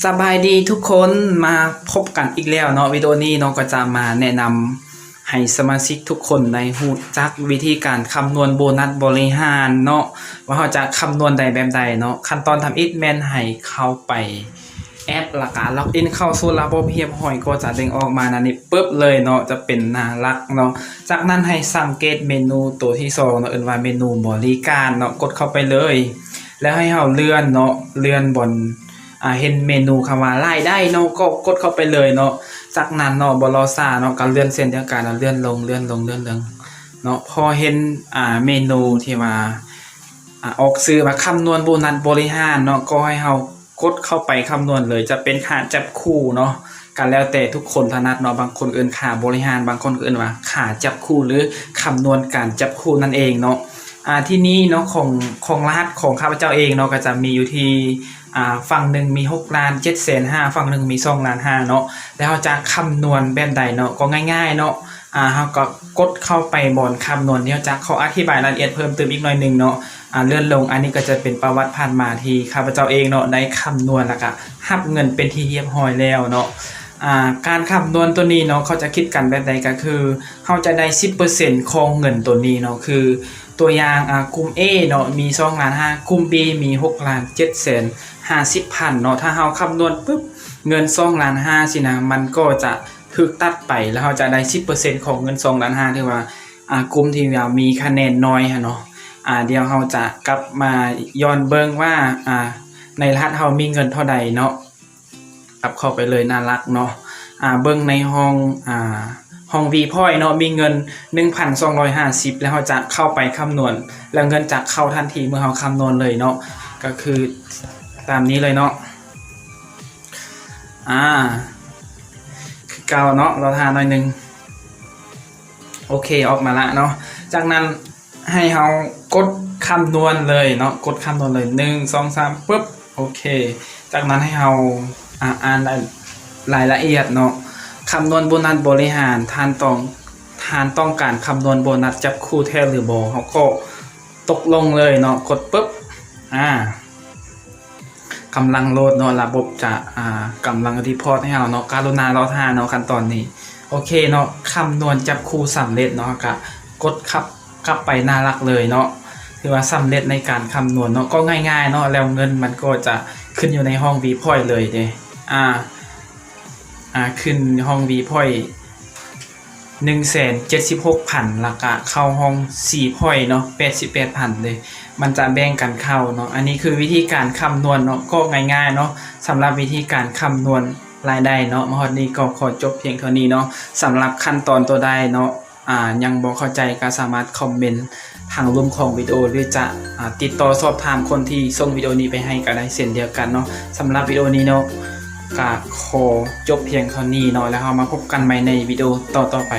ສະບາຍດີທຸກຄົນ ມາພົບກັນອີກແລ້ວເນາະ. ວິດີໂອນີ້ເນາະ ກໍຈະມາແນະນຳໃຫ້ສະມາຊິກທຸກຄົນໄດ້ຮູ້ຈັກວິທີການຄຳນວນໂບນັດບໍລິຫານເນາະ ວ່າເຮົາຈະຄຳນວນໄດ້ແບບໃດເນາະ. ຂັ້ນຕອນທຳອິດແມ່ນໃຫ້ເຂົ້າໄປແອັບ ແລ້ວກະລັອກອິນເຂົ້າສູ່ລະບົບຮຽບຮ້ອຍ ກໍຈະເດ້ງອອກມາໜ້ານີ້ປຶບເລີຍເນາະ ຈະເປັນໜ້າຫຼັກເນາະ. ຈາກນັ້ນໃຫ້ສັງເກດເມນູໂຕທີສອງເນາະ ເອີ້ນວ່າເມນູບໍລິການເນາະ ກົດເຂົ້າໄປເລີຍ ແລ້ວໃຫ້ເຮົາເລື່ອນເນາະ ເລື່ອນບ່ອນ ອ່າ ເຫັນເມນູຄຳວ່າລາຍໄດ້ເນາະ ກໍກົດເຂົ້າໄປເລີຍເນາະ. ຈາກນັ້ນເນາະ ບໍ່ລໍຊ້າເນາະ ກໍເລື່ອນເຊັ່ນດຽວກັນ ເລື່ອນລົງ ເລື່ອນລົງ ເລື່ອນລົງເນາະ. ພໍເຫັນ ອ່າ ເມນູທີ່ວ່າ ອ່າ ອອກຊື່ວ່າຄຳນວນໂບນັດບໍລິຫານເນາະ ກໍໃຫ້ເຮົາກົດເຂົ້າໄປຄຳນວນເລີຍ ຈະເປັນຄ່າຈັບຄູ່ເນາະ ກໍແລ້ວແຕ່ທຸກຄົນຖະໜັດເນາະ. ບາງຄົນເອີ້ນຄ່າບໍລິຫານ ບາງຄົນກໍເອີ້ນວ່າຄ່າຈັບຄູ່ ຫຼື ຄຳນວນການຈັບຄູ່ນັ້ນເອງເນາະ. ອ່າ ທີ່ນີ້ເນາະ ຂອງ ຂອງລະຫັດຂອງຂ້າພະເຈົ້າເອງເນາະ ກໍຈະມີຢູ່ທີ່ ອ່າ ຝັ່ງໜຶ່ງມີຫົກລ້ານເຈັດແສນຫ້າ ຝັ່ງໜຶ່ງມີສອງລ້ານຫ້າເນາະ. ແລ້ວເຮົາຈະຄຳນວນແບບໃດເນາະ ກໍງ່າຍໆເນາະ ອ່າ ເຮົາກໍກົດເຂົ້າໄປບ່ອນຄຳນວນ. ດຽວຈະຂໍອະທິບາຍລາຍລະອຽດເພີ່ມຕື່ມອີກໜ້ອຍໜຶ່ງເນາະ. ອ່າ ເລື່ອນລົງ ອັນນີ້ກໍຈະເປັນປະຫວັດຜ່ານມາທີ່ຂ້າພະເຈົ້າເອງເນາະ ໄດ້ຄຳນວນ ແລ້ວກະຮັບເງິນເປັນທີ່ຮຽບຮ້ອຍແລ້ວເນາະ. ອ່າ ການຄຳນວນໂຕນີ້ເນາະ ເຂົາຈະຄິດກັນແບບໃດ ກໍຄືເຮົາຈະໄດ້ສິບເປີເຊັນຂອງເງິນໂຕນີ້ເນາະ ຄື ຕົວຢ່າງ ອ່າ ກຸ່ມ A ເນາະ ມີສອງລ້ານຫ້າ ກຸ່ມ B ມີຫົກລ້ານເຈັດແສນຫ້າສິບພັນເນາະ. ຖ້າເຮົາຄຳນວນປຶບ ເງິນສອງລ້ານຫ້າຊີ້ນະ ມັນກໍຈະຖືກຕັດໄປ ແລ້ວເຮົາຈະໄດ້ສິບເປີເຊັນຂອງເງິນສອງລ້ານຫ້າ ຖືວ່າ ອ່າ ກຸ່ມທີ່ວ່າມີຄະແນນນ້ອຍຫັ້ນເນາະ. ອ່າ ດຽວເຮົາຈະກັບມາຍ້ອນເບິ່ງວ່າ ອ່າ ໃນລະຫັດເຮົາມີເງິນເທົ່າໃດເນາະ. ກັບເຂົ້າໄປເລີຍໜ້າຫຼັກເນາະ. ອ່າ ເບິ່ງໃນຫ້ອງ ອ່າ ຫ້ອງ Viewpoint ເນາະ ມີເງິນໜຶ່ງພັນສອງຮ້ອຍຫ້າສິບ ແລ້ວເຮົາຈະເຂົ້າໄປຄຳນວນ ແລ້ວເງິນຈະເຂົ້າທັນທີເມື່ອເຮົາຄຳນວນເລີຍເນາະ. ກໍຄືຕາມນີ້ເລີຍເນາະ. ອ່າ ຄືເກົ່າເນາະ ລໍຖ້າໜ້ອຍໜຶ່ງ. ໂອເຄ ອອກມາລະເນາະ. ຈາກນັ້ນ ໃຫ້ເຮົາກົດຄຳນວນເລີຍເນາະ ກົດຄຳນວນເລີຍ ໜຶ່ງ ສອງ ສາມ ປຶບ ໂອເຄ. ຈາກນັ້ນໃຫ້ເຮົາ ອ່າ ອ່ານລາຍ ລາຍລະອຽດເນາະ ຄຳນວນໂບນັດບໍລິຫານ ທ່ານຕ້ອງ ທ່ານຕ້ອງການຄຳນວນໂບນັດຈັບຄູ່ແທ້ຫຼືບໍ່? ເຮົາກໍຕົກລົງເລີຍເນາະ ກົດປຶບ ອ່າ ກຳລັງໂຫຼດເນາະ ລະບົບຈະ ອ່າ ກຳລັງຣີພອດໃຫ້ເຮົາເນາະ ກະລຸນາລໍຖ້າເນາະ ຂັ້ນຕອນນີ້. ໂອເຄເນາະ ຄຳນວນຈັບຄູ່ສຳເລັດເນາະ ເຮົາກະກົດກັບ ກັບໄປໜ້າຫຼັກເລີຍເນາະ ຖືວ່າສຳເລັດໃນການຄຳນວນເນາະ ກໍງ່າຍໆເນາະ. ແລ້ວເງິນມັນກໍຈະຂຶ້ນຢູ່ໃນຫ້ອງ Viewpoint ເລີຍເດ້ ອ່າ ອ່າ ຂຶ້ນຫ້ອງ Viewpoint ໜຶ່ງແສນເຈັດສິບຫົກພັນ ແລ້ວກະເຂົ້າຫ້ອງ Cpoint ເນາະ ແປດສິບແປດພັນເດ້ ມັນຈະແບ່ງກັນເຂົ້າເນາະ. ອັນນີ້ຄືວິທີການຄຳນວນເນາະ ກໍງ່າຍໆເນາະ ສຳລັບວິທີການຄຳນວນລາຍໄດ້ເນາະ. ມາຮອດນີ້ກໍຂໍຈົບພຽງເທົ່ານີ້ເນາະ. ສຳລັບຂັ້ນຕອນຕົວໃດເນາະ ອ່າ ຍັງບໍ່ເຂົ້າໃຈກໍສາມາດຄອມເມັນທາງລຸ່ມຂອງວິດີໂອ ຫຼື ຈະ ອ່າ ຕິດຕໍ່ສອບຖາມຄົນທີ່ສົ່ງວິດີໂອນີ້ໄປໃຫ້ກໍໄດ້ເຊັ່ນດຽວກັນເນາະ. ສຳລັບວິດີໂອນີ້ເນາະ ກໍຂໍຈົບພຽງເທົ່ານີ້ເນາະ ແລ້ວເຮົາມາພົບກັນໃໝ່ໃນວິດີໂອຕໍ່ໆໄປ.